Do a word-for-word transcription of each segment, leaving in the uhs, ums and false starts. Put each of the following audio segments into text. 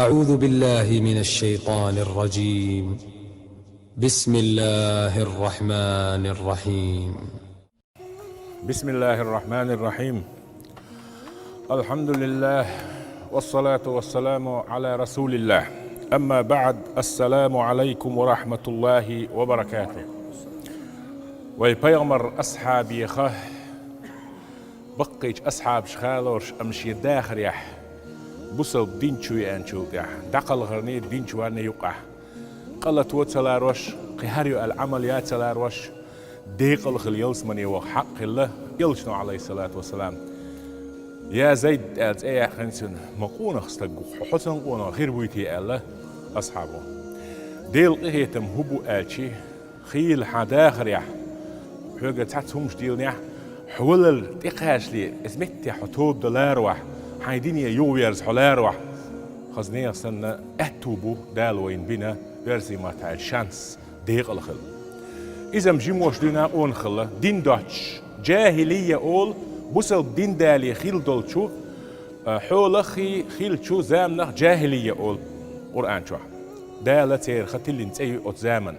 أعوذ بالله من الشيطان الرجيم. بسم الله الرحمن الرحيم. بسم الله الرحمن الرحيم. الحمد لله، والصلاة والسلام على رسول الله. أما بعد، السلام عليكم ورحمة الله وبركاته. Вай пайхамар асхьабех, баккхийчу асхьабаша халорш, амма шен дахарехь бусалба дин чу веанчул тӀаьхьа, дӀакхалхарний дин чу варний юкъахь, къа лато ца ларош, кхин хӀара ю аьлла Ӏамал ян ца ларош, декъала хила ялсамане ваха хьакъ хилла, элчано, Ӏалайхиссалату вассалам: «Я Зайд», — аьлла цӀе яьккхина цуьнан, — «ма къонах стаг ву хьо, хьо санна къонах хир вуй те?» — аьлла асхьабо. Делан къинхетам хӀун бу аьлчи, хийла хьан дахарехь, хьоьга цхьацца хӀумаш дийланехь, хьо валар тӀекхачале, иза меттехь хьо тоба дан ларавахь, хьайн дине юхаверза хьо ларавахь, хаза нехан санна аьтту бу Дала вайна бина, оьрсийн маттахь аьлча, шанс, декъала хила. Иза-м жимош дуьйна къонах хилла, дин доцуш, жахӀилия олу, бусалба дин дале хилла долчу, а, хьолаххий хиллачу заманах жахӀилия олу Къуръан чохь. Дала церах тиллина цӀе ю оцу заманна.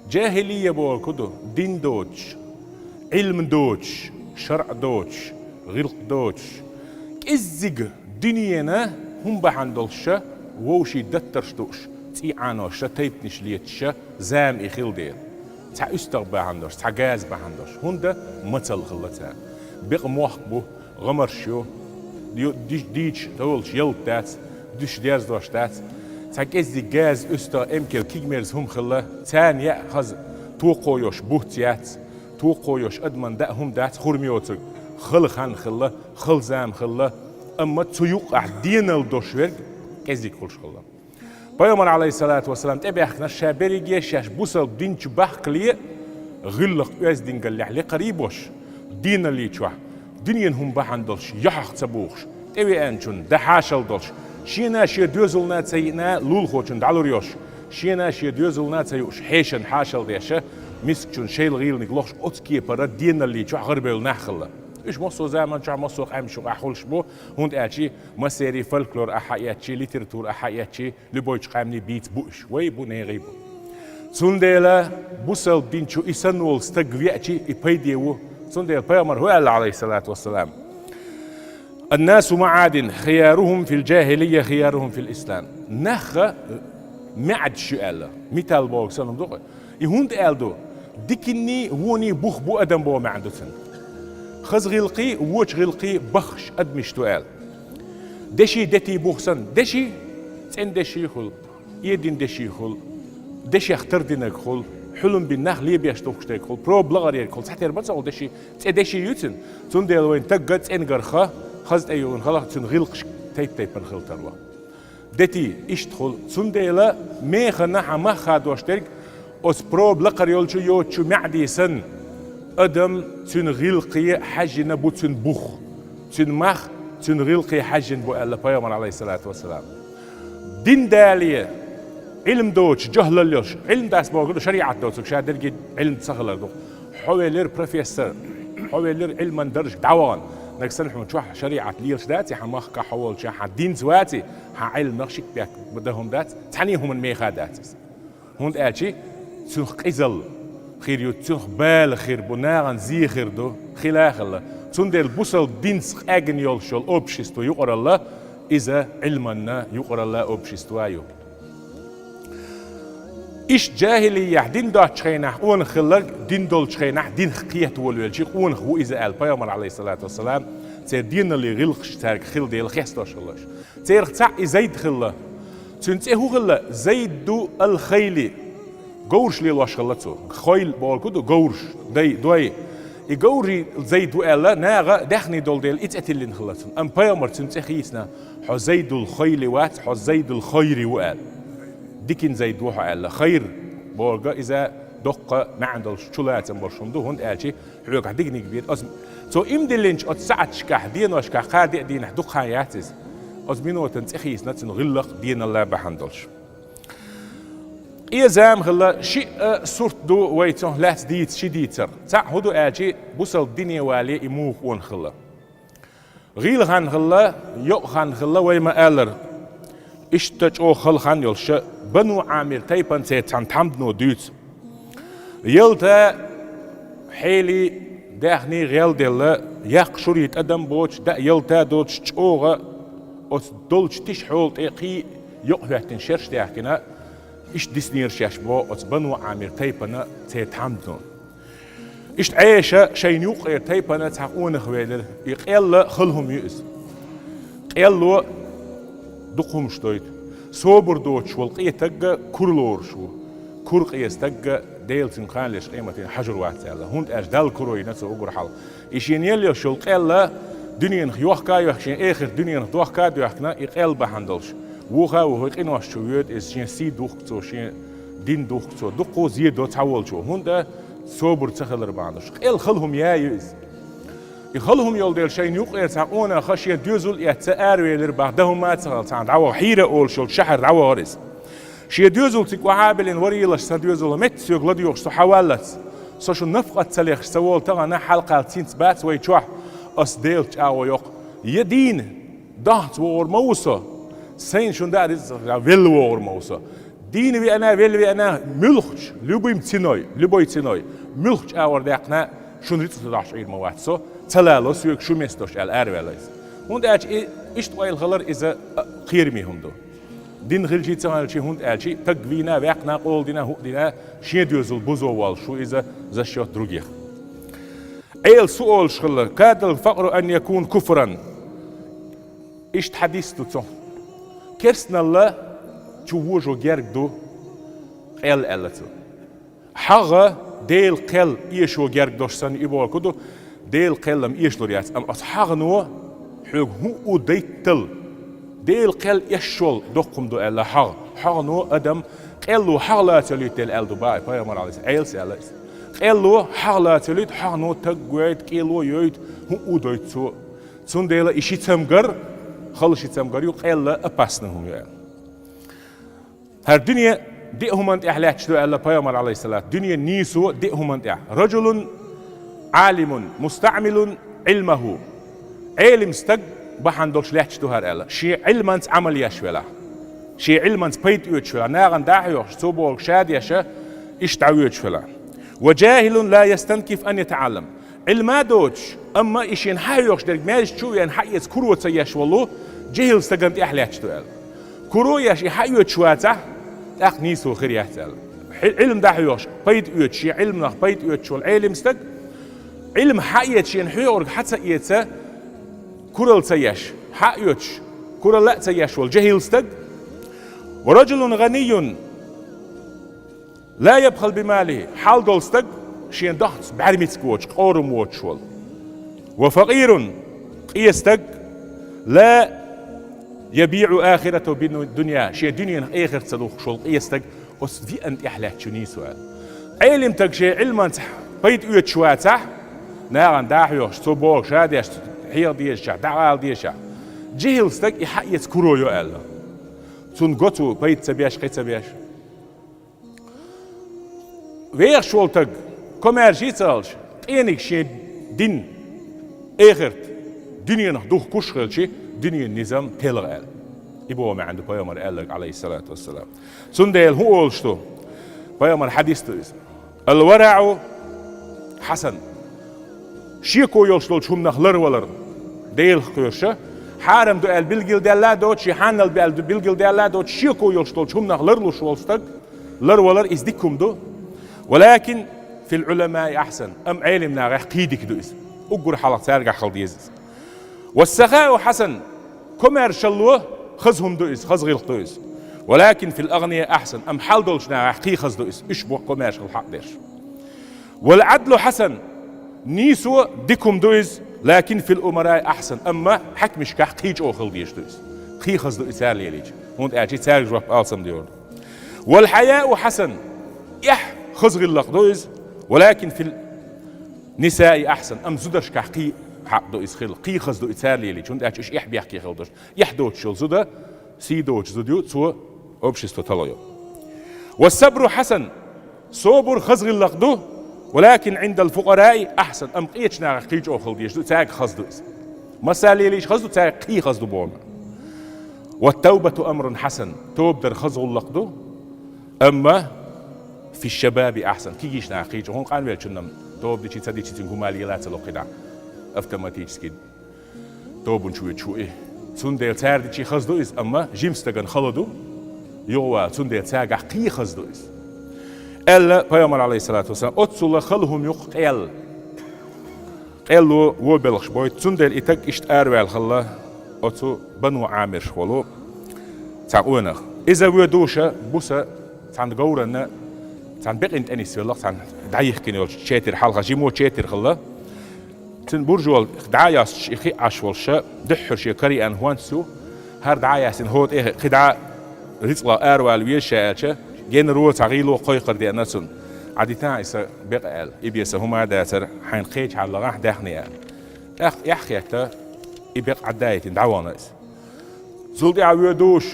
ЖахӀилия бохург хӀун ду? Дин доцуш, Ӏилма доцуш, шарӀ доцуш, гӀиллакх доцуш, кӀеззиг дуьненан хӀума бахьана долуша, вовшийн даттарш дууш, цӀий Ӏаноша, тайпанаш леташа зама и хилла дела. Цхьа уьстагӀ бахьана долуш, цхьа газа бахьана долуш. ХӀунда мацалла хилла царна. Бекъа мохк бу, гӀамарш ю, ю-, ди-, дийча товлуш ялта дац, дуьш дерзош дац. Цхьа кӀеззиг газа, уьстагӀ, эмкал, кигмерза хӀума хилла, царна яа хаза токхо йолуш буц яц, токхо йолуш адаман даа хӀума дац, хурма йоцург. Хала хан хилла, хала зама хилла, амма цу юккъахь денал дош верг кӀеззиг хуьлуш хилла. Пайхамар, Ӏалайхиссалату вассалам, тӀебаьхкинарш ша берриге шаьш бусалба дин чу бахкале, гӀиллакх-оьздангаллехь лекхарий бош, деналлий чохь, дуьненан хӀума бахьана долуш, яхьах ца бухуш, тӀевеанчунна дан хьашалла долуш, шена шен доьзална ца йиъна, лулахочунна дӀалур йолуш, шена шен доьзална ца юуш, хьешан хьашалла деша, мискачунна шайла гӀийланиг лохуш, оцу кепара деналлий чохь гӀарабевлла нах хилла. Уьш массо а заман чохь, массо а къаьмнаш юкъахь хуьлуш бу, хӀунда аьлча массерий фольклор ахь хьаэцчий, литература ахь хьаэцчий, любойчу къаьмнийн бийца бу уьш, вай бу, нехан бу. Цундела бусалба дин чу и санна волу стаг веачи, и пайде ву. Цундела пайхамар хӀун аьлла, Ӏалайхиссалату вассалам: «Ан-насу маӀадин, хиярухум фил жахӀилия, хиярухум фил ислам». Нах маьӀдаш ю аьлла, металл бохург санна ду-кх. И хӀунда аьлла ду? Диканний, вонний бух бу адам боху маьӀна ду цуьнан. Хаза гӀиллакхий, вочу гӀиллакхий баххаш адамаш ду аьлла. Деший, детий бух санна, деший цӀена деший хуьлу, эдина деший хуьлу, дешех тардинарг хуьлу, хьулам бина нах лебеш тухуш дерг хуьлу, проба лахара ерг хуьлу, цхьатерра ма ца хуьлу деший, цӀе деший ю цуьнан. Цундела вайн тагга цӀенгарха, хаза тӀеюхана халахь цуьнан гӀиллакхаш тайп-тайпана хила тарло. Детий, иштта хуьлу. Цундела механа хьан мах хадош дерг, оцу проба лакхара йолчу йоцучу маьӀдий санна, адам цуьнан гӀиллакхе хьаьжжина бу цуьнан бух, цуьнан мах, цуьнан гӀиллакхе хьаьжжина бу аьлла пайхамар, Ӏалайхиссалату вассалам. Дин дале, Ӏилма доцуш, жахӀлалла йолуш, Ӏилма дац бохург ду шариӀат доцург, ша дерриге Ӏилма ца хилар ду. Хьо велира профессор, хьо велира Ӏилман даржа дӀавахана. Нагахь санна хьуна чохь шариӀат лелаш дац, хьан махкахь хьо волчохь, хьан динца вац, хьан Ӏилманах шик бек дан хӀума дац, цхьаьний хӀуманан меха дац иза. ХӀунда аьлча цуьнах къизалла хир ю, цуьнах бала хир бу, нахана зе хир ду, хила а хилла. Цундела бусалба динца къегна йолуш йолу общество юкъаралла, иза Ӏилманна юкъаралла общество а ю. Иштта жахӀилиехь дин доцучу хенахь къонах хилларг, дин долчу хенахь динах кхета волавелчий къонах ву иза аьлла пайхамар, Ӏалайхиссалату вассалам, церан деналлин гӀиллакхаш цаьрга хилла дела хестош хилла уьш. Церах цхьаъ и Зайд хилла. Цуьнан цӀе хӀун хилла? Зайду ал-Хайли. Говраш лелош хилла цо. Хойл бохург ду, говраш, дай, дой. И говрийн Зайд ву аьлла, наха даьхний долу дела и цӀе тиллина хилла цунна. Амма пайхамар цуьнан цӀе хийцина: «Хьо Зайдул Хойли вац, хьо Зайдул Хойри ву», — аьлла. «Дикин Зайд ву хьо», — аьлла. Хайр бохург иза доккха маьӀна долуш, чулацам болуш хӀума ду, хӀунда аьлча хьоьгахь диканиг бен. Оцу, цо иман диллинчу оцу саӀаташкахь, деношкахь, кхаа-деа дийнахь дукха хан яц иза. Оцу минотан цӀе хийцина цуьнан гӀиллакх, деналла бахьана долуш. Къен зама хилла, шиъ а сурт ду вай цунах лаьцна дийца ши дийцар. Цхьаъ хӀун ду аьлча, бусалба дине вале и муха къонах хилла. ГӀийла хан хилла, йокъа хан хилла, вай ма-аллара. Иштта чӀогӀа хала хан йолуш, Бану Ӏамир тайпана церан цхьана тхьамдано дуьйцу. Ялта хьели, даьхни гӀелделла, яккха шура тӀадам боцуш, даа ялта доцуш, чӀогӀа оцу долчу тиша хьола тӀе кхин йокъа хӀоьттина шераш даьхкина, иштта диснера шаьш боху оцу Бану Ӏамир тайпана церан тхьамдано. Иштта Ӏеша шайна юккъера тайпана цхьа къонах велира. И къелла хала хӀума ю иза. Къелло дукха хӀумаш дойту. Собар доцуш волу къен стаг кура лоруш ву. Кура къен стаг Дела цуьнан кхана леш къематдийнахь хьажур вац аьлла. ХӀунда аьлча Далла куро йина цо уггар хьалха. И шена еллаш йолу къелла дуьненах йохка а йохка, шен эхарт дуьненах дохка а доьхкина, и къелла бахьана долуш. Вуха а вухий къинош чу воьду иза, шен сий духку цо, шен дин духку цо. Дуккха а зе до цхьаволчо. ХӀунда собар ца хилар бахьана долуш. Къелла хала хӀума яй ю иза. И хала хӀума йолу дела шайна юккъера цхьа къонах шен доьзал а эцна аравелира боху, дан хӀума а ца хилла цхьаьна дӀаваха, Хьийра олуш йолчу шахьар дӀавахара иза. Шен доьзал цига охьа а биллина, варелаш сан доьзал, метта соьга ладоьгӀуш со хьаваллалц. Со шун нафкъат ца лехаш ца волу тахана хьалакхалла цинца бац вай чохь, ас Делан чӀагӀо йоккху. Я дийна, даханца вогӀур ма ву со, сайна шун даа рицкъ велла вогӀур ма ву со. Дийна веана, велла веана, муьлххачу, любым ценой, любой ценой, муьлххачу агӀор даьккхина, шун рицкъ дохьуш Ӏийр ма вац со, ца лало соьга шун место аьлла араваьлла иза. ХӀунда аьлча и иштта ойла хилар иза а, кхераме хӀума ду. Дин хилчий ца хилчий, хӀунда аьлча стаг вийна, ваьккхина, къола дина, хӀуъа дина, шен доьзал бузо волуш ву иза за счёт других. Ӏела су олуш хилла, кадал факъру ан якун куфран. Иштта хьадис ду цунах. Керстаналла чу вожо герга ду къелла аьлла цо. ХьагӀ Делан кхел эшо герга долуш санна и бохург ду, Делан кхел-м эшалур яц, амма оцу хьагӀано хьоьга хӀуъа дайттал, Делан кхел эшшол доккха хӀума ду аьлла хьагӀ. ХьагӀано адам къелло хьагӀ лаца йолуьйту дела аьлла ду боху пайхамар Ӏалайхи, Ӏелас аьлла иза. Къелло хьагӀ лаца йолуьйту, хьагӀано таг гойту, кӀело йойту, хӀуъа дойту цо. Цундела и ши цамгар, хала ши цамгар ю, къелла опасный хӀума ю аьлла. ХӀара дуьне диъ хӀуманна тӀехь лаьтташ ду аьлла пайхамар Ӏалайхиссалат. Дуьнен нийсо диъ хӀуманна тӀехь. Раджулун Ӏалимун мустаӀмилун Ӏилмаху. Ӏелим стаг бахьана долуш лаьтташ ду хӀара аьлла. Шен Ӏилманца Ӏамал еш велахь. Шен Ӏилманца пайда оьцуш велахь. Нахана дӀахьоьхуш, цо бохург ша деш, иштта дӀавоьдуш велахь. Ва джахилун ла ястанкиф ан ятаӀаллам. Ӏилма доцуш, амма и шена хьахьоьхуш дерг маьждиг чу а веана хьаэца куро ца еш волу, джахил стагана тӀехь лаьтташ ду аьлла. Куро еш и хьаоьцуш вацахь, тӀаккха нийсо хир яц аьлла. Хьи-, Ӏилма дӀахьоьхуш, пайда оьцуш, шен Ӏилманах пайда оьцуш волу Ӏелим стаг, Ӏилма хьаэца шена хьоьхург хьа ца эца, куралла ца еш, хьаоьцуш, куралла а ца еш волу джахил стаг, ва раджулун гӀанийюн ла ябхал бималихи, хьал долу стаг шен дахца бӀаьрмициг воцуш, къорам воцуш волу. Ва факъирун, къен стаг, ла ябиӀу ахиратаху би дунья, шен дуьненах эхарт ца духкуш волу къен стаг, оцу виъна тӀехь лаьтташ ю нийсо аьлла. Ӏелим стаг шен Ӏилманца пайда оьцуш вацахь, нахана дӀахьоьхуш, цо бохург ша деш, хьеха дезачохь, дӀаала дезачохь, джахил стаг и хьаэца куро йо аьлла. Цунна го цо пайда ца беш, кхин ца беш. Вехаш волу стаг, комаьрша ца хилча, къениг шен дин, эхарт, дуьненах духкуш а хилча, дуьненан низам телха аьлла. И боху маьӀна ду пайхамар аьлларг, Ӏалайхиссалату вассалам. Цундела хӀун олуш ду? Пайхамар хьадис ду иза. Ал-вараӀу хьасан. Шеко йолуш долчу хӀуманах ларвалар, Делах кхоьруш, хьарам ду аьлла билгалдаьлла а доцуш, и хьанал бу аьлла билгалдаьлла а доцуш, шеко йолуш долчу хӀуманах ларлуш волу стаг, ларвалар иза дика хӀума ду. Валакин фил Ӏуламаи ахьсан, амма Ӏелим нахехь кхин дика ду иза. Уггар хьалха цаьргахь хила деза иза. Вассахаъу хьасан, комаьршалло хаза хӀума ду иза, хаза гӀиллакх ду иза. Валакин фил агънияи ахьсан, амма хьал долчу нахехь кхин хаза ду иза, уьш бу комаьршалла хьакъ дерш. Вал Ӏадлу хьасан, нийсо дика хӀума ду иза, лакин фил умараи ахьсан, амма хьаькамашкахь кхин чӀогӀа хила дезаш ду иза. Кхин хаза ду и цара лелийча, хӀунда аьлча и цаьрга жоп алсам дер ду. Вал хьаяу хьасан, эхь хаза гӀиллакх ду иза, валакин фил нисаи ахьсан, амма зударшкахь кхин хьакъ ду иза хила, кхин хаза ду и цара лелийча, хӀунда аьлча уьш эхь бехке хила долуш. Эхь доцуш йолу зуда, сий доцуш зуда ю, цо общество талхайо. Ва сабру хьасан, собар хаза гӀиллакх ду, валакин Ӏиндал фукъараи ахьсан, амма къечу нахах кхин чӀогӀа хила дезаш ду, цаьрга хаза ду иза. Масса лелийча хаза ду, цаьрга кхин хаза ду боху. «Ват-тавбату амрун хьасан», тоба дар хаза гӀуллакх ду, амма «фи шабаби ахьсан», кегийчу нахе кхин чӀогӀа, хӀунда къанвеллачунна тоба дичи ца дичи цуьнга хӀума лела ца ло кхидӀа, автоматически тобанаш воьдуш ву и. Цундела цара дичи хаза ду иза, амма жима стагана хала ду, юха вала, цундела цаьргахь кхин хаза ду иза. Аьлла пайхамар, алейхиссалату вассалам, оццула хала хӀума юккъе къелла. Къелло вон белхаш бойту, цундела и стаг иштта араваьлла хилла оцу Бану Ӏамиршка волу цхьа къонах. Иза воьдуш буса цхьана говранна, цхьана бекъина тӀе нисвелла, цхьана дӀайихкина йолчу четар хьалха, жимо четар хилла. Цуьнан буржалла дӀа а йостуш, и хиъна Ӏаш волуш, дуьххьара шен караеана хӀонс ю, хӀара дӀа а яьссина, хӀокху тӀе кхидӀа рицкъа аравала веза ша аьлча, генара цхьа гӀийло кхойкхур деана цунна. «Ӏадитан и сан бекъа», аьлла, «и бен сан хӀума а дацара, хьайна кхечахьара лахахь даьхни», аьлла. ТӀаккха эхь а хетта, и бекъа Ӏадда а йитина, дӀавахана иза. Цул тӀаьхьа воьдуш,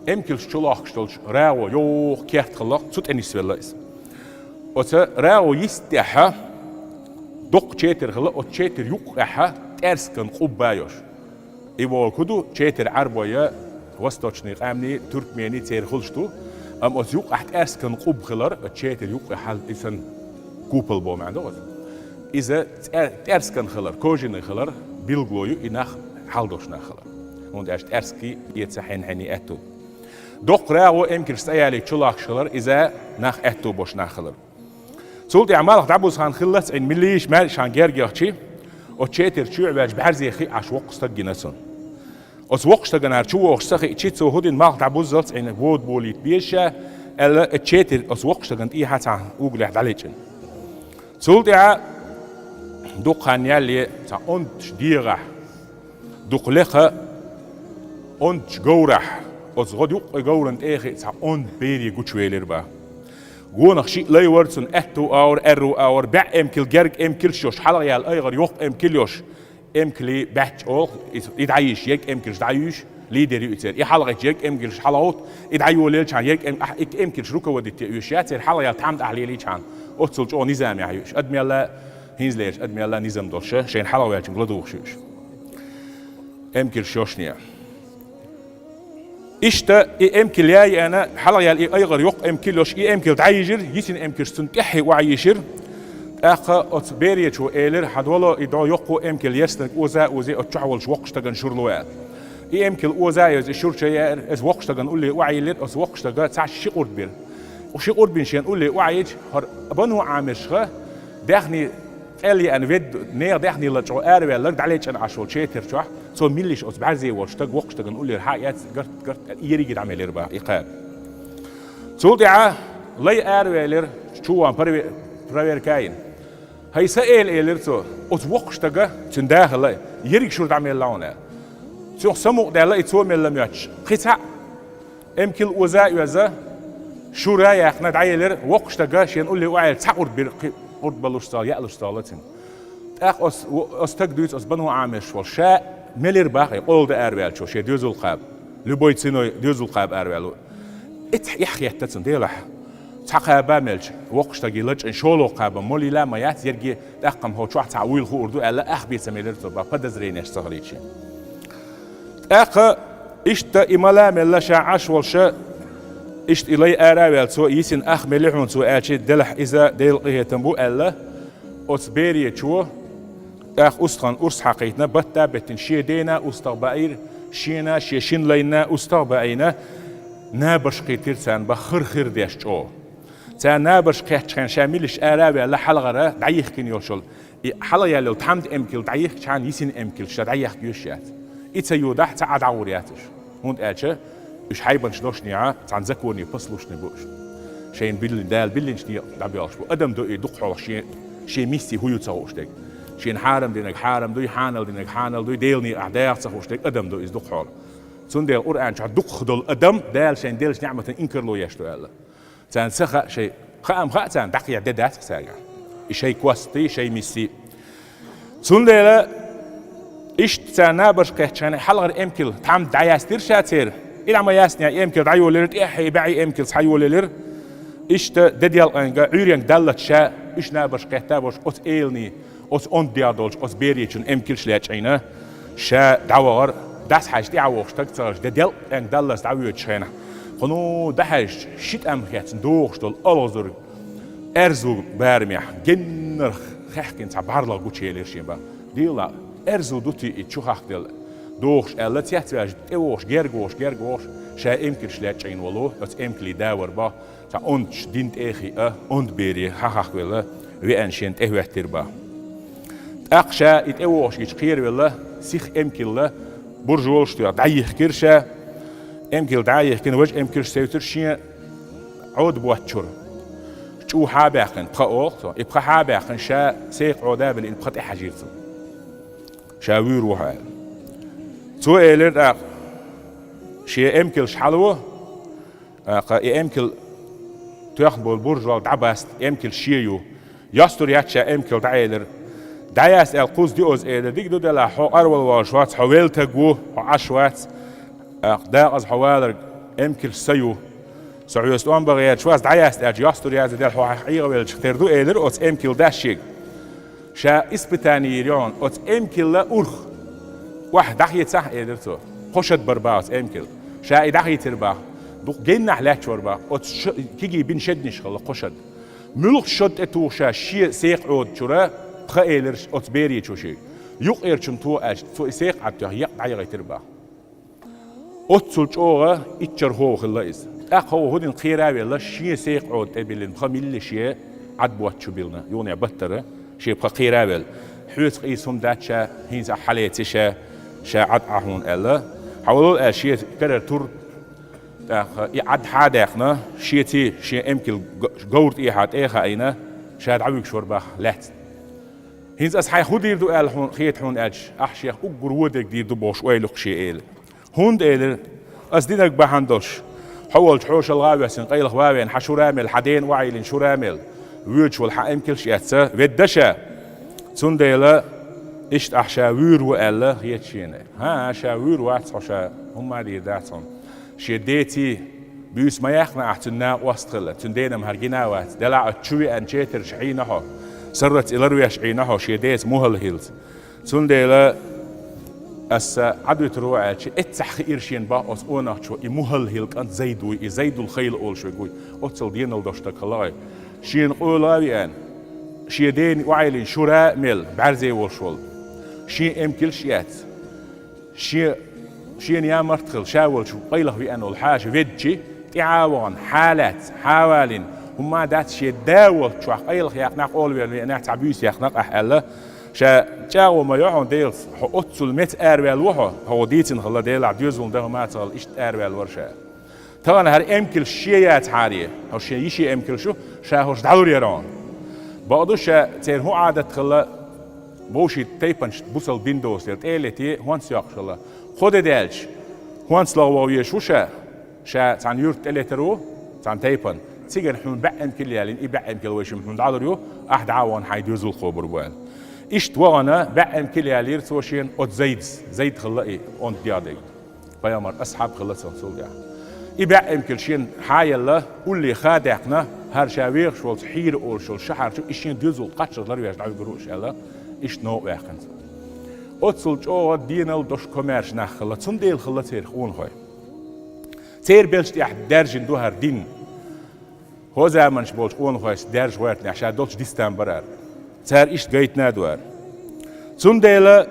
эмкалш чулохкуш долчу рагӀо йогӀу керт хилла, цу тӀе нисвелла иза. Оцу рагӀо йистехь доккха четар хилла, оцу четар юккъехь тӀаьрскан къубба йолуш. И бохург хӀун ду, четар Ӏарбойн, восточный къаьмнийн, туркменийн церан хуьлуш ду, амма оцу юккъехь тӀаьрскан къубба хилар, оцу четар юккъехь хьал, и санна купол боху маьӀна ду оцу. Иза цӀе-, тӀаьрскан хилар, кожаный хилар билгало ю и нах, хьал долуш нах хилар. ХӀунда аьлча тӀаьрски эца хьенан-хьенан аьтту. Доккха рагӀо эмкалш цӀа ялийча чулохкуш хилар, иза нах аьтту болуш нах хилар. Цул тӀаьхьа малх дӀабуза хан хиллалц Ӏийна, милийша маьрша хан герга яхчи, оцу четар чоьхьа ваьлча бӀаьрзе хиъна Ӏаш воккха стаг гина цунна. Оцу воккхачу стагана чувогӀуш ца хиъчи, цо хӀун дина, малх дӀабуззалц Ӏийна, вода болийта беза ша, аьлла, оцу четар оцу воккхачу стагана тӀехьа цхьана угалехь дӀалечкъина. Цул тӀаьхьа дукха хан ялале цхьа онда дегӀахь, дукха лекха онда говрахь, оцу гӀо юккъе говран тӀе а хиъна цхьа онда бере гучувелира бах. Гонах шиъ лай вара цунна, аьтту агӀор, аьрру агӀор, бӀе эмкал, герга эмкалш йолуш, хьалха яьлла айгӀар йоккха эмкал йолуш, эмкале баьчча олу, и, и дӀайийша, ерг эмкалш дӀайуьйш, лидер ю и церан. И хьалхайча ерг эмкалш хьалхавуьту, и дӀайолаелчахьана ерг эм-, ахь, и эмкалш руководить йиш яц, церан хьалха яьлла тхьамда ахь лелийчахьана, оццул чӀогӀа низамехь ю уьш. Адамелла, хӀинзалерчу адамелла низам долуш, шайна хьалха ваьллачуьнга ладугӀуш ю уьш. Эмкалш йолушне. Иштта и эмкал яй аьлла, хьалха яьлла и айгӀар йоккха эмкал йолуш, и эмкал дӀайижира, йисина эмкалш цунна тӀаьххье охьайийшира. ТӀаккха оцу беречо элира: «Хьан доло и дӀо йоккхо эмкал ерснарг оза а озе, оцу чохь волчу воккхачу стагана шура ло», — аьлла. И эмкал оза а йоза, и шура чу яьара, иза воккхачу стагана улле охьайиллира, оцу воккхачу стага цхьаъ ши къурд бира. Ши къурбина шена улле охьайича, хӀара Бану Ӏамиршха даьхни къел еана ведда, нехан даьхни лачкъо араваьлларг дӀалечкъина Ӏаш волу четар чохь, цо милла йиш оцу бӀаьрзе волчу стаг воккхачу стагана уллера хьа а эцна, гарт-гарт ерриге дӀамелира бах и кхаба. Цул тӀаьхьа лай аравелира, чуван прове-, проверка йина. «ХӀай сан эла», — элира цо, — «оцу воккхачу стага, цуьнан да хилла, ерриг шура дӀамелла хьуна». Цунах самукъадаьлла и цо мелла моьттуш. Кхин цхьаъ эмкал оза а оьзна, шура а яьккхина, дӀаелира, воккхачу стага шена улле охьайилла цхьа къурд бира, кхин къурд балуш цхьа, яалуш цхьа лацина. ТӀаккха оцу, оцу стага дуьйцу оцу Бану Ӏамирш волу, ша мелира бах и къола дан араваьллачо шен доьзал кхаба, любой ценой доьзал кхаба араваьлла. И цхьа эхь хетта цунна, делахь, цхьа кхаба мелча, воккхачу стаге лачкъина шолгӀа кхаба молийла а ма яц, ерриге тӀаккха-м хӀокху чохь цхьаъ вуйла хуур ду аьлла, ах бен ца мелира цо бах, подозренеш ца хилийта шен. ТӀаккха иштта и мала а мелла ша Ӏаш волуш, иштта и лай ара а ваьлла цо, йисина ах мели хьуна цо аьлчи, делахь иза Делан къинхетам бу аьлла, оцу беречо тӀаккха устагӀан урс хьакхийтина, батта а беттина шен дена устагӀа баийра, шена а, шен шина лайна а устагӀа а баийна, набарш кхийтира царна бах хир-хир деш чӀогӀа. Царна набарш кхеттачу хенахь ша милла йиш ара а ваьлла хьалхара дӀайихкина йолуш йолу, и хьалха яьлла йолу тхьамда эмкал дӀайихкичхьана йисина эмкалш ша дӀаехка йиш яц. И ца йодахь, цхьа а дӀагӀур яц уьш. ХӀунда аьлча уьш хьайбанаш долушшехь цхьана законе послушный бу уьш. Шайна биллина, Дала биллинчу некъа дӀабоьлхуш бу. Адам ду и дукхахьолахь шен, шен миссия хӀун ю ца хууш дерг. Шена хьарам динарг хьарам дуй, хьанал динарг хьанал дуй, Делан некъахь дагӀа ца хууш дерг адам ду иза дукхахьолахь. Цундела Къуръан чохь дукхах долу адам Дала шайна деллачу неӀматан инкарло еш ду аьлла. Царна ца хаьа шайн, хаам хаьа царна, дӀакхехьа де дац-кх цаьргахь. И шайн костий, шайн миссий. Цундела иштта царна набарш кхеттачхьана хьалхара эмкал тхьамда дӀаяьстира ша церан. И дӀа ма яьстинехь, и эмкал дӀайолаелира, тӀаьххье и бӀе эмкал схьайолаелира. Иштта де делкъенга, Ӏуьйренга даллалц ша уьш набарш кхетта а болуш, оцу эланий, оцу онда дегӀ долчу оцу беречун эмкалш лечкъийна, ша дӀавахара. ДӀасахьежача тӀехьа вогӀуш стаг ца хилча, де делкъенга даллалц дӀавоьдучу хенахь, кхуно дӀахьаьжча, ши тӀам хецна дохуш долу оьрзуг аьрзу барамехь геннара хаьхкина цхьа бӀарлагӀа гучуелира шен бан. Дела, аьрзу ду те и чу хахкаделла? Дохуш аьлла, цецваьжна, тӀевогӀуш, герга вогӀуш, герга вогӀуш, ша эмкалш лечкъийна волу, оцу эмкалан да вара боху, цхьа онда дина тӀе а хиъна, онда бере хьахахкавелла, веана шена тӀехӀоьттира боху. ТӀаккха ша и тӀевогӀуш гича кхеравелла, сиха эмкал буржалш тоьхна дӀайихкира ша. Эмкал дӀа а йихкина, важа эмкалш севцира шен Ӏода боцчуьра. ЧӀу хьа а баьккхина, пха олу цо, и пха хьа а баьккхина, ша секха Ӏода а биллина, и пха тӀехьажийра цо. Ша вуьйр ву хьо аьлла. Цо элира тӀаккха, шен эмкалш хьало, тӀаккха и эмкал тоьхна болу буржал дӀабаста, эмкал шен ю. Йостур яц ша эмкал дӀаэлира. ДӀаяста аьлла кхузза диоза элира, дика ду делахь, хьо къарвала волуш вац, хьо велла таг ву, хьо Ӏаш вац. ТӀаккха дакъаза хьо валарг эмкалш сан ю. Со хьоьца тӀом бан гӀерташ вац, дӀаяста аьлча, йостур яц делахь, хьо хьайх ӀийгӀа веллачух тера ду элира оцу эмкал дас шега. Ша испытание йира йоӀана, оцу эмкалла урх. Охьа дӀахецахь, элира цо. Кхо шад бара баха оцу эмкал. Ша и дӀахийцира баха. Дукха геннахь лаьтташ вара баха. Оцу ш-, кегий бина шеднаш хилла кхо шад. Муьлххачу шод тӀе тухуш ша шен секха Ӏодачуьра, пха элира оцу беречо шега. Юккъерчунна тоху аьлча, цо и секха Ӏад тоьхна, екъа дӀайигӀийтира баха. Оццул чӀогӀа иччархо хилла иза. ТӀаккха хӀокху хӀудина кхера а велла, шен секха Ӏода тӀе биллина пха милла шен Ӏад боцчу биллина, юханехь баттара, шен пха кхера а велла. Хьоьца къийса хӀума дац ша, хӀинца ахь хьалеци ша, ша Ӏад Ӏа хьуна аьлла. Хьавалал аьлла, шен карара тур, тӀаккха и Ӏад хьа а даьккхина, шеца шен эмкал г-, говра тӀехьа тӀе а хаийна, ша дӀавуьгуш вара баха лаьцна. ХӀинца аса хьайх хӀун дийр ду аьлла хьуна, хета хьуна аьлча, ахь шех уггар вон дерг дийр ду бохуш ойла ю-кх шен эла. ХӀунда элира, аса динарг бахьана долуш, хьо волчу хьошалгӀа а воьссина, къайлаха ван а веана, хьан шура а мелла, хьан дена охьайиллина шура а мелла, воьдуш волу хьан эмкалш а эцна, ведда ша. Цундела иштта ахь ша вуьйр ву аьлла хета шена. ХӀан, ша вуьйр вац хьо, ша хӀумма а дийр дац хьуна. Шен деций, буьйса ма яьккхина ахь цуьнан накъост хилла, цуьнан дена-м хӀара гина а вац, делахь оцу чу веана четарш Ӏийна хьо, сарралц и ларвеш Ӏийна хьо, шен деца мухӀалла хилца. Цундела аса Ӏадуьтур ву аьлча, эццахь хиира шена боху оцу къонахчо, и мухӀалла хилла кӀант Зайд вуй, и Зайдул-Хайлу олуш верг вуй, оццул денал долуш стаг хилла вай. Шена къола а веана, шен дена охьайиллина шура а мелла, бӀаьрзе волуш волу. Шен эмкалш а эцна. Шен, шена ямарт а хилла, ша волчу къайлаха веана волу хьаша веддачи, тӀаьхьа а вахана, хьа а лаьцна, хьа а валийна, хӀумма а дац, шен да волччохь къайлаха яьккхинехь, къола веана веанехь, цхьа буьйса яьккхинехь ахь аьлла, ша чӀагӀо ма йо хьуна, Делаца, хьо оццул меца араваьлла ву хьо, хьо дийцина хилла, Делахь доьзална дан хӀума а ца хилла, иштта араваьлла вара ша. Тахана хӀара эмкалш шен яцахьара, хӀара шен йишин эмкалш ю, ша хӀорш дӀалур яра хьуна. Бакъду ша церан хӀун Ӏадат хилла, вовшийн тайпанаш бусалба дин доцу дела, тӀе а летий, хӀонц йоккхуш хилла. Кхо де даьлча, хӀонц лахван везаш ву ша, ша цхьана юьрта тӀе летар ву, цхьана тайпана. Цигара хьуна бӀе эмкал ялийна, и бӀе эмкал вайшимма хьуна дӀалур ю, ахь дӀа а вахана хьайн доьзал кхобур бу аьлла. Иштта вахана, бӀе эмкал ялийра цо шена оцу Зайдас, Зайд хилла и, онда дегӀ. Пайхамаран асхьаб хилла цунах цул тӀаьхьа. И бӀе эмкал шена хьа а елла, улле ха а даьккхина, хӀара ша вехаш волчу Хьийра олуш йолу шахьар чу и шен доьзал кхаччалц ларвеш дӀавуьгур ву аша аьлла, иштта новкъа ваьккхина цо. Оццул чӀогӀа денал долуш комаьрша нах хилла, цундела хилла церан къонахой. Церан белшаш тӀехь даьржина ду хӀара дин. ХӀокху заманчу болчу къонахойх даьржа гӀоьртинехь ша долчу дистан бара хӀара. Цара иштта гайтина а ду хӀара. Цундела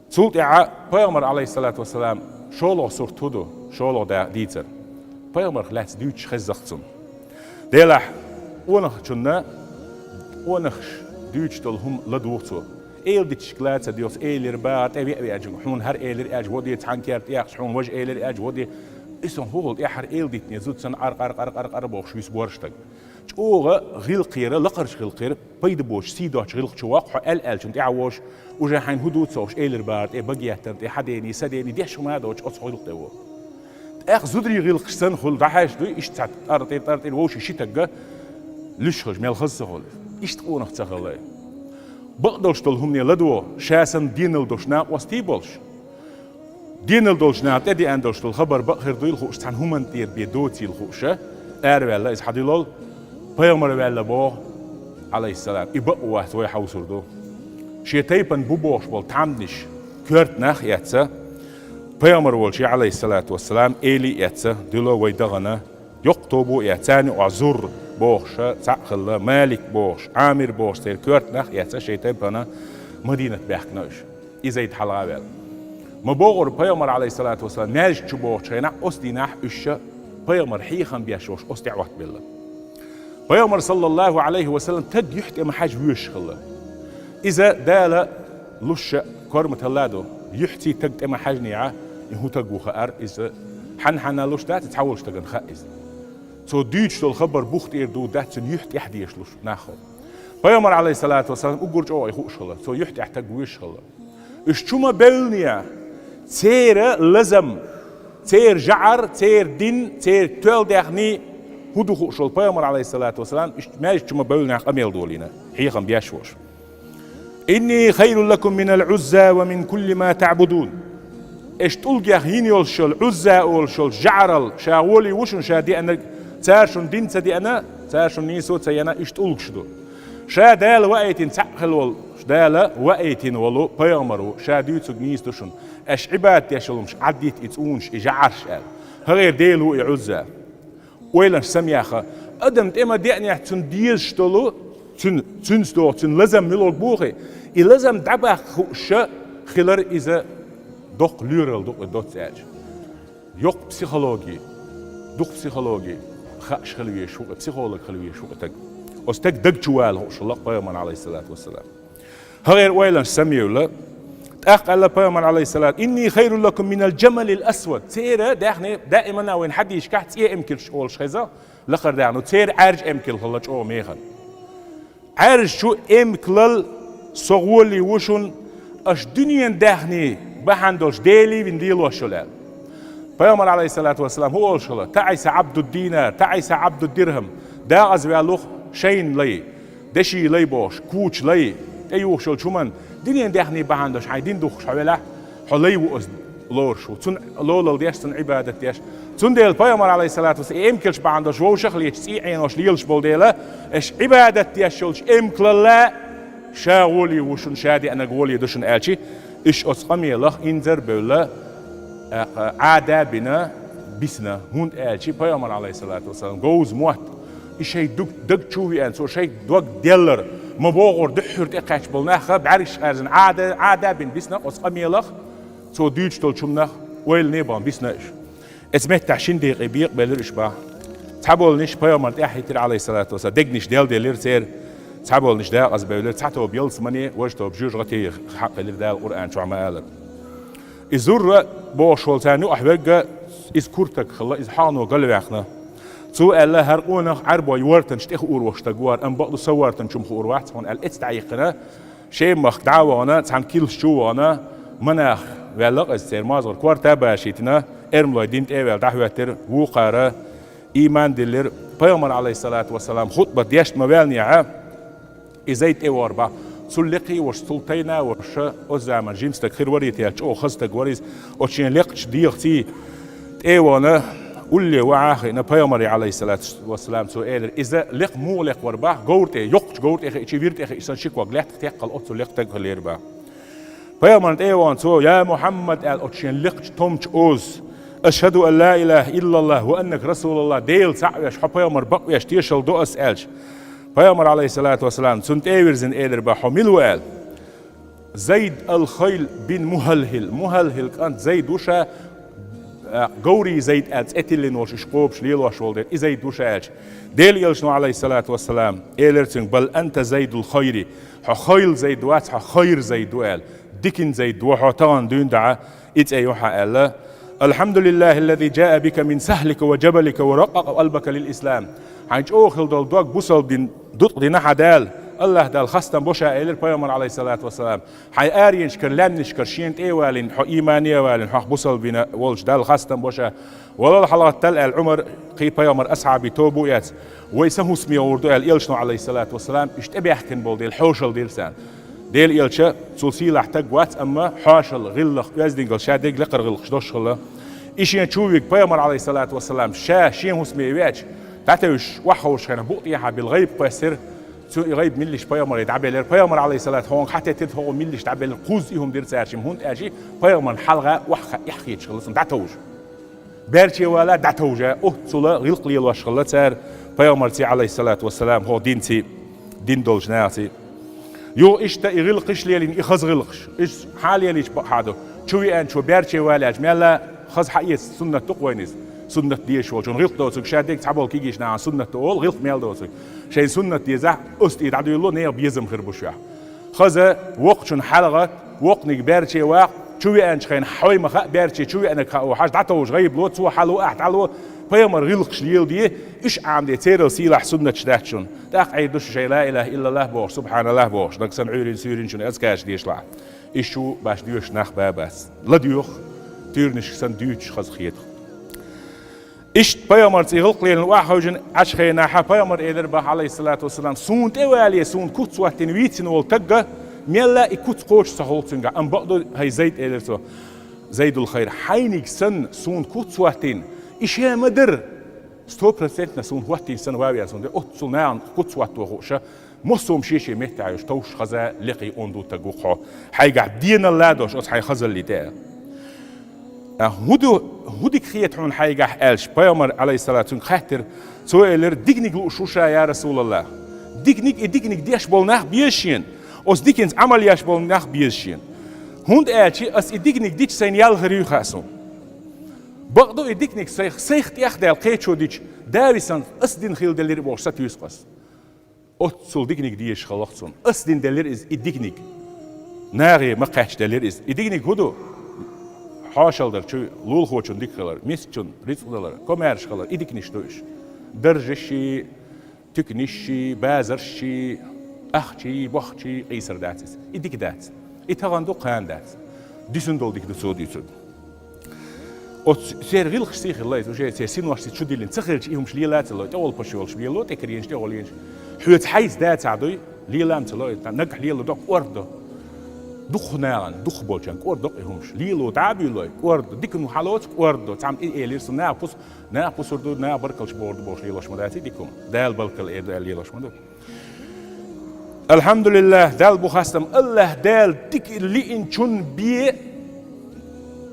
цул тӀаьхьа пайхамар, Ӏалайхиссалату вассалам, шолгӀа сурт хӀун ду, шолгӀа да дийцар. Пайхамарх лаьцна дуьйцуш хезза-кх цунна. Делахь, къонахчунна, къонахаш дуьйцуш долу хӀума ладугӀу цо. Эладитанашка ла ца доьху, элира бахара тӀе веа веачунга, хьуна хӀара элира аьлча, вон де цхьана керта тӀехьаш, хьуна важа элира аьлча, вон де. И сан хӀун хуьлу тӀе хӀара эладитане зуда санна къар-къар-къар-къар бохуш вуьсу борша стаг. ЧӀогӀа гӀиллакхера, лакхарчу гӀиллакхера, пайда боцуш, сий доцучу гӀиллакх чу воккху хьо аьлла-аьллачун тӀаьхьа вожуш, уже хьайна хӀун дуьйцу ца хууш, элира бахара тӀе, багетана тӀе, хьан дений, сан дений, деш хӀума а доцуш, оцу гӀиллакх тӀе воху. ТӀаккха зударийн гӀиллакхаш санна хуьлу, дӀахьаьжча дуй, иштта цхьа тӀар-тӀир, тӀар-тӀир вовшийн ши тагга луьш хилча, мел хаза ца хуьлу. Иштта къонах ца хилла. Бакъдолуш долу хӀумане ладогӀа, ша санна денал долуш накъостий болуш. Денал долчу наха тӀедеана долуш долу хабар бакъ хир дуйла хууш, цхьана хӀуманна тӀера бен доцийла хууша, араваьлла иза хьан дуьллал, пайхамар ваьлла боху, Ӏалайхиссалам, и бакъ вац вай хьовсур ду. Шен тайпана бу бохуш болу тхьамданаш коьрта нах а эцна, Пайхамар волчу, Ӏалайхиссалату вассалам, эли а эцна, дуьло вай дахана, йоккха тоба а эцна, царна юкъахь Зурр бохуш цхьаъ хилла, Малик бохуш, Ӏамир бохуш, церан коьрта нах а эцна, шайн тайпана Мадинат баьхкина уьш. И Зайд хьалха а ваьлла. Ма бохура, Пайхамар, Ӏалайхиссалату вассалам, маьждиг чу богӀучу хенахь, оцу дийнахь уьш ша Пайхамар хьехам беш волуш оцу тӀе Ӏоттабелла. Пайхамар, саллаллаху Ӏалайхи ва саллам, стаг юьхь тӀе ма хьажа воьшуш хилла. Иза Дала луш а корматалла а ду, юьхьций стаг тӀе ма хьажнехь, и хӀун стаг ву хаар, иза хьанна-хьанна луш дац, цхьаволчу стагана хаьа иза. Цо дуьйцуш долу хабар бух тӀера дугӀу дац, цуьнан юьхь тӀехь дезаш луш нах хилла. Пайхамар, Ӏалайхиссалату вассалам, уггар чӀогӀа и хууш хилла, цо юьхь тӀехь стаг воьшуш хилла. Уьш чу ма бевллинехь, церан лазам, церан жӀар, церан дин, церан тоьлла даьхни хӀун ду хууш волу Пайхамар, Ӏалайхиссалату вассалам, уьш маьждиг чу ма бевллинехь къамел долийна, хьехам беш волуш. «Инни хайрун лакум минал Ӏузза ва мин кулли ма таъбудун». Уьш тӀулгех йина йолуш йолу Ӏузза олуш йолу жӀарал ша гӀоле ву шуна ша деанарг, цара шуна дин ца деана, цара шуна нийсо ца яна, уьш тӀулгаш ду. Ша Дала ваийтина цхьаъ хилла волу, Дала ваийтина волу пайхамар ву, ша дуьйцург нийса ду шуна. Аша Ӏибадат деш йолу хӀумнаш Ӏаддийта и цӀунаш, и жӀараш аьлла. ХӀара Дела ву и Ӏузза. Ойланаш самаяха, адам тӀе ма деанехь цунна дезаш долу, цуьнан, цуьнца догӀу, цуьнан лазам мила бу хи, и лазам дӀабаккха хууш хилар иза доккха лоьрал ду-кх и доцца аьлча. Йоккха психологи, дукха психологи хаьаш хила везаш ву-кх, психолог хила везаш ву-кх стаг. Оцу стеган даг чу вала хууш хилла-кх Пайхамар, Ӏалайхиссалату вассалам. ХӀара ойланаш самаевлла. ТӀаккха аьлла Пайхамар, Ӏалайхиссалату: «Инни хайрун лакум минал жамалил асвад». Церан даьхни даимана вайн хьадисашкахь цӀе эмкалш олуш хеза, лакхара даьхни, церан Ӏаьржа эмкал хилла чӀогӀа механа. Ӏаьржачу эмкалал со гӀоле ву шуна, аша дуьненан даьхни бахьана долуш Деле вина лелош йолу аьлла. Пайхамар, Ӏалайхиссалату вассалам, хӀун олуш хилла: «Таъиса Ӏабдуд-динар, таъиса Ӏабдуд-дирхам». Дакъаза ваьлла ву шайна лай, деши лай бохуш, кучу лай, тӀеюхуш йолчу хӀуманна, дуьненан даьхни бахьана долуш хьайн дин духкуш хьо велахь, хьо лай ву оцу лоруш ву. Цунна лолал деш, цунна Ӏибадат деш. Цундела Пайхамар, Ӏалайхиссалату вассалам, и эмкалш бахьана долуш вовшах а леташ, цӀий Ӏенош лелаш болу дела, аша Ӏибадат деш йолчу эмкалалла ша гӀоле ву шуна, ша деанарг гӀоле ду шуна аьлчи, уьш оцу къамелах инзар а бевлла, тӀаккха Ӏада а бина, бисна, хӀунда аьлча Пайхамар, Ӏалайхиссалату вассалам, говза мотт, и шайн дог, даг чу а веана, цо шайн дог деллар, ма бохура, дуьххьара тӀекхаьчна болу нах бӀаьргаш къаьрзина Ӏада, Ӏада а бина бисна оцу къамелах, цо дуьйцуш долчу хӀуманах ойлане а бахна бисна уьш. Оцу меттехь шина декъе бекъабелира уьш бахьа. Цхьаболниш Пайхамар тӀаьхьахӀиттира, Ӏалайхиссалату вассалам, дегнаш делделира церан, цхьаболниш дакъаза бевлира, цхьа тоба ялсамане, важа тоба жоьжахате хьакъ хилира, Дала Къуръан чохь ма аллара. И Зурра бохуш волу царна юкъахь верг а, иза кура стаг хилла, иза хьалхо галваьккхина. Цо аьлла: «ХӀара къонах Ӏаьрбойн вортанаш тӀе хуур волуш стаг вара, амма бакъду сан вортанчу хӀума хуур вац хьуна», аьлла, эцна дӀаихкина, Шема-махка дӀа а вахана, цхьана килс чу а вахана, манах ваьлла-кх иза, церан мозгӀар корта а башийтина, эрмалойн дин тӀе а ваьлла дӀахӀоьттира, вукхара, ийман диллира. Пайхамар, Ӏалайхиссалату вассалам, хутбат дешна ма ваьллинехь, и Зайд тӀе а вахара бахьа. Цул лекха а волуш, цул тайна а волуш, оцу заманахь жима стаг хир варий те, чӀогӀа хаза стаг вара иза, оцу шен лекхачу дегӀаций тӀе а вахана, улле ваха а хиъна, Пайхамаре, Ӏалайхиссалату вассалам, цо элира: «Иза лекха муха лекха вара бахьа, говра тӀе, йоккхачу говра тӀе хиъча, вира тӀе хиъча санна, ши ког лаьттах текххьала оццул лекха стаг хилира бахьа». Пайхамарна тӀе а вахана цо: «Я Мухьаммад», – аьлла, оцу шен лекхачу томмачу оза: «Ашхаду ан ла илаха иллаллах ва аннака расулуллах», Делан цхьаъ веш, хьо Пайхамар бакъвеш тешалла до ас, аьлча, Пайхамар, Ӏалайхиссалату вассалам, цунна тӀе а вирзина, элира бахьа: «Хьо мила ву?» – аьлла. Зайд ал-Хайл бин Мухьалхьил, Мухьалхьил кӀант Зайд ву ша, а, Говрий Зайд аьлла цӀе тиллина волуш, уьш кхобуш лелош волу дела, и Зайд ву ша аьлча, Делан Элчано, Ӏалайхиссалату вассалам, элира цуьнга: «Бал анта Зайдул хайри, хьо Хайл Зайд вац, хьо Хайр Зайд ву», – аьлла. «Дикин Зайд ву хьо тахана дуьйна дӀа, и цӀе ю хьан», – аьлла. «Алхьамдулиллахиллази джаа бика мин сахьлика ва джабалика ва раккъакъа къалбака лил ислам». Хьайн чӀогӀа хилла долу дог бусалба дин дукъ дина хьан Дала, Аллаха Далла хастам бо ша, элира Пайхамар, Ӏалайхиссалату вассалам. Хьайн аренашкара, лаьмнашкара шена тӀе а валийна, хьо иймане а валийна, хьох бусалба вина волчу Далла хастам бо ша. «Валлахьи, хьалагӀаттал», – аьлла Ӏумар, кхин Пайхамар асхьабий тоба а эцна, «вай сан хӀусаме гӀур ду», – аьлла, Элчано, Ӏалайхиссалату вассалам, уьш тӀебаьхкина болу дела, хьошалла дира царна. Делан Элча цул сийлахь стаг вац, амма хьошалла, гӀиллакх, оьздангалла, ша дерг лекхара гӀиллакхаш долуш хилла. И шен чу вига Пайхамар, Ӏалайхиссалату вассалам, ша шен хӀусаме веача, дӀатевжаш охьаховшучу хенахь букъа тӀехьа билла гӀайба кхоьссира. Цу и гӀайба милла йиш пайхамаре дӀабелира. Пайхамар, Ӏалайхиссалату, хӀанз хьатеттира, хӀокхо милла йиш дӀабелира, кхузза и хӀума дира цаьрчим, хӀунда аьлча пайхамарна хьалха охьа ха-, эхь хеташ хилла цунна дӀатовжа. Берче вала дӀатовжа, оццула гӀиллакх лелош хилла цара пайхамарцеи, Ӏалайхиссалату вассалам, хӀокху динцеи, дин долчу нахацеи. Юха иштта и гӀиллакхаш лелийна, и хаза гӀиллакхаш. Иза хьан лелийча бакъ хьан ду? Чу веанчо берче валаьлча, мелла хаза хьаэца суннат ду-кх вайна иза. Суннат дезаш волчун гӀиллакх доцург ша дерг цхьаболу кегийчу нахана суннат ду олу, гӀиллакх мел доцург. Шайн суннат дезахь, оцу тӀе дӀадуьйлало, нехан безам хир бу шуьгахь. Хаза, воккхачун хьалагӀатта, воккханиг берче ваккха, чу веанчу хенахь хьой ма хаьа, берче чу веанарг хао хьажа, дӀатовжа гӀайба ло, цо хьало, ахь дӀало, пайхамар гӀиллакхаш леладе, уьш Ӏамаде, церал сийлахь суннаташ дац шуна. ТӀаккха Ӏийр ду шу шайн ла илаха иллаллах бохуш, субхьаналлах бохуш, нагахь санна Ӏуьйренчу, суьйренчу шуна азкараш дешалахь. Иштта шу баш доьшуш нах ба бац. ЛадоьгӀу, туьйранашка санна дуьйцуш хазахета. Иштта пайхамарца и гӀиллакх лелийна охьахевшина Ӏачу хенахь, пайхамар элира боху, Ӏалайхиссалату вассалам: «Суна тӀе вале, суна куц хӀоттийна вийцина волу таг, мелла и куц кхочуш ца хуьлу цуьнгахь, амма бакъду, хӀай Зайд», — элира цо. Зайдул хайр, хьайниг санна суна куц хӀоттийна, и ша ма дара, сто процентов суна хӀоттийна санна ван веана суна де, оццул нахана куц хӀотто хууш, массо а шен-шен меттехь йолуш товш хаза, лекха, онда таг ву-кх хьо. Хьайгахь денал а долуш оцу хьайн хазалле тӀе. А хӀун ду, хӀун дика хета хьуна хьайгахь аьлча, пайхамар, Ӏалайхиссалату, цуьнга хаьттира. Цо элира: «Диканиг лууш ву ша, я Расулаллах. Диканиг, и диканиг деш болу нах беза шена. Оцу диканца Ӏамал еш болу нах беза шена. ХӀунда аьлча ас и диканиг дича сайна ял хир юй хаьа суна. Бакъду, и диканиг сайх, сайх тӀехдаьлла кхечо дича, да висина ас дина хила делира бохуш сатуьйсу ас». Оццул диканиг дезаш хилла-кх цунна. Ас дина делира иза, и диканиг. Нахе ма кхаьчна делира иза. И диканиг хӀун ду? Хьошалла дар, чу лулахочун дика хилар, мискачун рицкъ далар, комаьрша хилар, и диканаш ду уьш. Даржашший, туьканашший, базаршший, ахчий, бохчий къийсар дац иза. И дика дац. И тахана ду, кхана дац. Дуьсун долу дика ду цо дуьйцург. Оцу церан гӀиллакхаш сий хилла иза, уже церан синошца чу диллина, ца хилча и хӀумаш лела а ца ло, тӀехула паш йолуш лело, тӀекаренаш, тӀехула енаш. Хьоьца хьайца дацахь дуй, лела а ца ло, нагахь лело доккха кӀорда ду. Дукха нахана, дукха болчарна кӀорда доккха и хӀумаш. Лело дӀа а буьйлой, кӀорда ду, дика хӀума хьалоцу кӀорда ду. Цхьамма и элира суна, наха пус-, наха пусар ду, наха баркаллаш бохург ду бохуш лелош ма дац и дика хӀума. Дала баркалла эр ду аьлла лелош ма ду. Алхьамдулиллах, Далла бу хастам, Аллах Дала дика лиъначун бен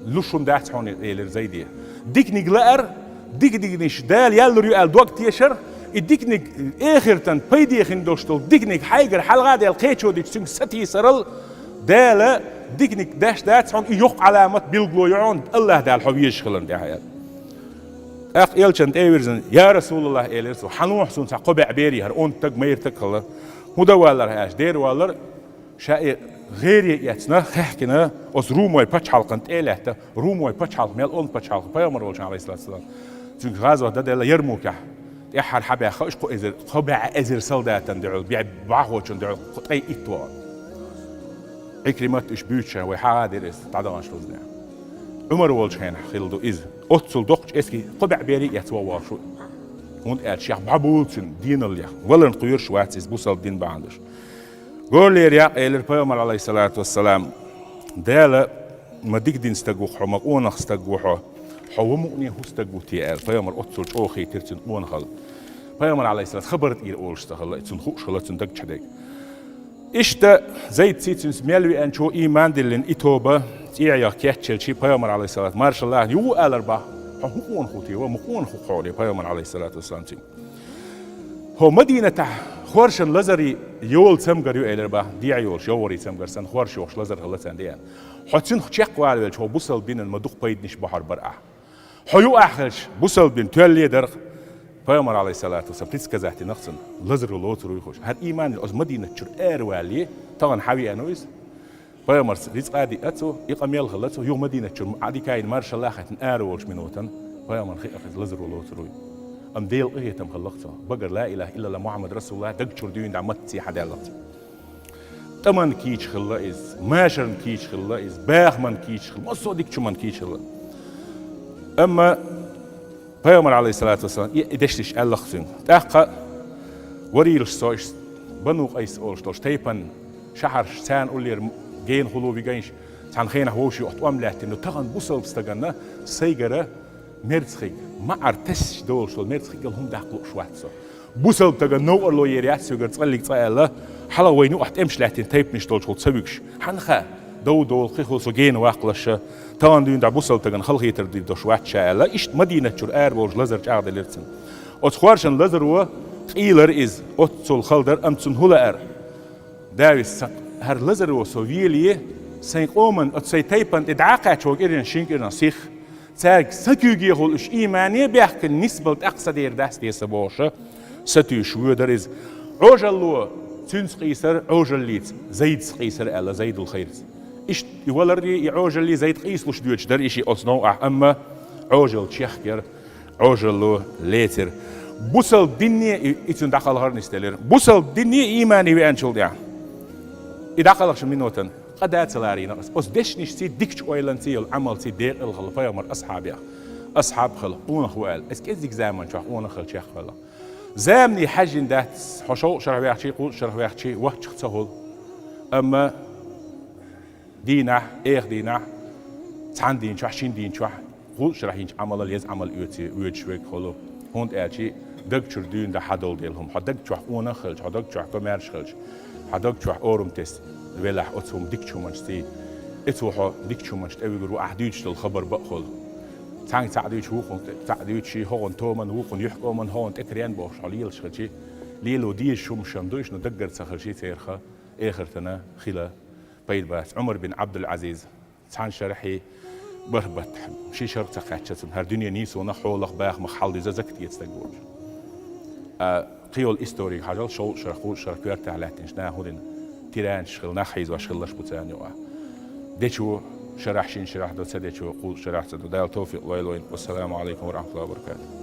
луш хӀума дац хьуна, элира Зайде. Диканиг лаар, дика диканаш Дала ял лур ю аьлла дог тешар, и диканиг эхартан пайде хин долуш долу диканиг хьайгара хьалха а даьлла кхечо дича цуьнга сатийсарал, Дала диканиг деш дац хьуна, и йоккха Ӏаламат билгало ю хьуна, Аллах Дала хьо везаш хиларна тӀехь аьлла. ТӀаккха элчанна тӀе а вирзина: «Я Расулаллах, — элира цо, — хьан ву хьуна суна цхьа кхо бӀе берий хӀара, онда таг, майра таг хилла. ХӀун дан валлара хьо?» аьлча, дера валлара, ша и гӀере эцна, хаьхкина, оцу румой пачхьалкхана тӀе а лаьтта, румой пачхьалкх мел онда пачхьалкх, пайхамар волчу, Ӏалайхиссалату вассалам, цуьнга гӀазот дан делла Ярмукехь, тӀаьххьара хьабаьхна уьш кхо эзар, кхо бӀе эзар солдатана дуьхьал, бӀе бӀахочунна дуьхьал кхо ткъе итт вахана. Ӏикримат уьш буьйцуш вай хьагӀ а дира иза, дӀадаханаш лузнехь. Ӏумар волчу хенахь хилла ду иза. Оццул доккхачу эский кхо бӀе берий а эцна ваха вогӀуш ву. ХӀунда аьлча шех бӀобуллу цуьнан деналлех. Валарна кхоьруш вац иза бусалба дин бахьана долуш. Горлера якъ элира пайхамар, Ӏалайхиссалату вассалам: «Дала, ма дика дина стаг ву хьо, ма къонах стаг ву хьо. Хьо ву мукъане хӀун стаг ву те?» аьлла. Пайхамар оццул чӀогӀа хийтира цуьнан къонахалла. Пайхамар, Ӏалайхиссалату, хабар тӀера олуш ца хилла, цунна хууш хилла цуьнан даг чу дерг. Иштта Зайд цицинца мел веанчо иман диллина и тоба цӀехьа кечъелчи, пайхамар, Ӏалайхиссалату, маршалла, юха алар бах: «Хьо хӀун къонах ву те, ва, ма къонах ву хьо?» — аьлла пайхамар, Ӏалайхиссалату вассалам, цуьнга. «ХӀо Мадинатахь хоршан лазарий йолу цамгар ю», — элира бах, дехьа йолуш, йовхарий цамгар санна, хорша йохуш лазар хилла царна деана. «Хьо цуьнах чекхвалавелча, хьо бусалба динан ма дукха пайданаш бахьар бара ахь. Хьо юкъахь хилча, бусалба дин тоьлле дара-кх». Пайхамар, Ӏалайхиссалату вассалам, предсказать дина-кх цунна, лазаро лоцур вуй хӀуш. ХӀара иман, оцу Мадинат чуьра ара валале, тахана хьан веана ву иза? Пайхамарца рицкъа а диъна цо, и къамел хилла цо, юха Мадинат чуьра Ӏадика а йина, маршалла а хеттина ара волчу минотана, пайхамарна хиъна иза лазаро лоцур вуй. Амма Делан къинхетам хилла-кх цунна. Багара ла илаха иллаллах Мухьаммад расулуллах даг чуьра дуьйна дӀа матте хьадаьлла-кх цунна. ТӀаман кийча хилла иза, машарна кийча хилла иза, бахаман кийча хилла, массо а дикачу хӀуман кийча хилла. Амма пайхамар, Ӏалайхиссалату вассалам, и, и дешнаш аьлла-кх цуьнга. ТӀаккха варийлаш со иштта Бану Къайс олуш долуш тайпан шахьарш, царна уллера гена хӀулло вигайнаш, цхьана хенахь вовшийн охьа тӀом лаьттина ду, тахана бусалба стаганна сайгара мерза хиг, маӀар тесача долуш долу мерза хигал хӀума даккха лууш вац со. Бусалба таган новкъарло ер яц соьгара цкъа-кхаллиг цкъа аьлла, хьалха вайна юкъахь тӀемаш лаьттина тайпанаш долчухула ца вуьгуш. Хьанна хаьа, дов долу кхин хӀума со гена ваккхалаш, тахана дуьйна дӀа бусалба тагана халахетар дийр долуш вац ша аьлла, иштта Мадинат чуьра арабовлуш Лазар чӀагӀделира цунна. Оцу хоршан Лазаро къийлара иза, оццул хала дара, амма цунна хӀун лаьара? Давис, сан хӀара Лазаро со велае, сайн къоман, оцу сайн тайпана тӀе дӀа а кхаьчча, вогу кӀиран, шин кӀиран сих, цаьрга сан куьйгехула уьш иймане а баьхкина нисбала тӀаккха сан дера дац те сан бохуша, сатуьйсуш воьдара иза. Ӏожалло цуьнца къийсара, Ӏожаллица Зайдца къийсара аьлла, Зайдул Хайрца. Иштта и валарий, и Ӏожаллий Зайд къийсалуш доьдуш дара и шиъ оцу новкъахь, амма Ӏожалла чехкера, Ӏожалло лецира. Бусалба дине и, и цуьнан дӀакхалхар нисделира. Бусалба дине иймане веанчул тӀаьхьа. И дӀакхалхачу минотана къа да ца ларийна аса. Оцу дешнашций, дикачу ойланций йолу Ӏамалций декъала хилла пайхамар асхьабех. Асхьаб хила, къонах ву аьлла. Аса кӀеззиг заман чохь къонах хила чекх хилла. Замане хьаьжжина дац, хьо шовкъ шарахь ваьхчий, кхузткъа шарахь ваьхчий, вахчах ца хуьлу. Амма дийнахь, эха дийнахь, цхьана дийна чохь, шина дийна чохь, кхузткъа шарахь йинчу Ӏамалал еза Ӏамал оьций, оьцуш верг хуьлу. ХӀунда аьлча даг чуьра дуьйна дӀа хьадовла дела хӀума. Хьо даг чохь къонах а хилча, хьо даг чохь комаьрша хилча, хьо даг чохь орам тесна велахь оцу хӀума дикачу хӀуманашций, оцо хьо дикачу хӀуманаш тӀе вуьгур ву, ахь дуьйцуш долу хабар бакъ хуьлу. Цхьаьнга цхьаъ дуьйцуш, вукхунна цхьаъ дуьйцуш, хӀокхунна томан, вукхунна юьхькӀоман, хӀокхунна тӀе карен бохуш хьо лелаш хилчий, лело дезаш хӀумаш ду уьш, но даггара ца хилчий церах эхартана хила пайда бац. Ӏумар бин Ӏабдул-Ӏазиз цхьана шарахь бархӀ баттахь ши шарах ца кхаьчча цунна, хӀара дуьне нийсонах, хьолах, бахамах хьалдиза закат эца стаг волчу. А, кхин йолу историг хьажал, шовзткъа шарахь, кхузткъа шарахь коьртехь лаьттинчу наха хӀун дина, тиранчаш хила, нах хьийзош хилалаш бу царна юкъахь. Дечо шарахь, шина шарахь ду, ца дечо кхузткъа шарахь ца ду. Дала тавфикъ лойла вайна. Вассаламу алайкум ва рахматуллахи ва баракатух.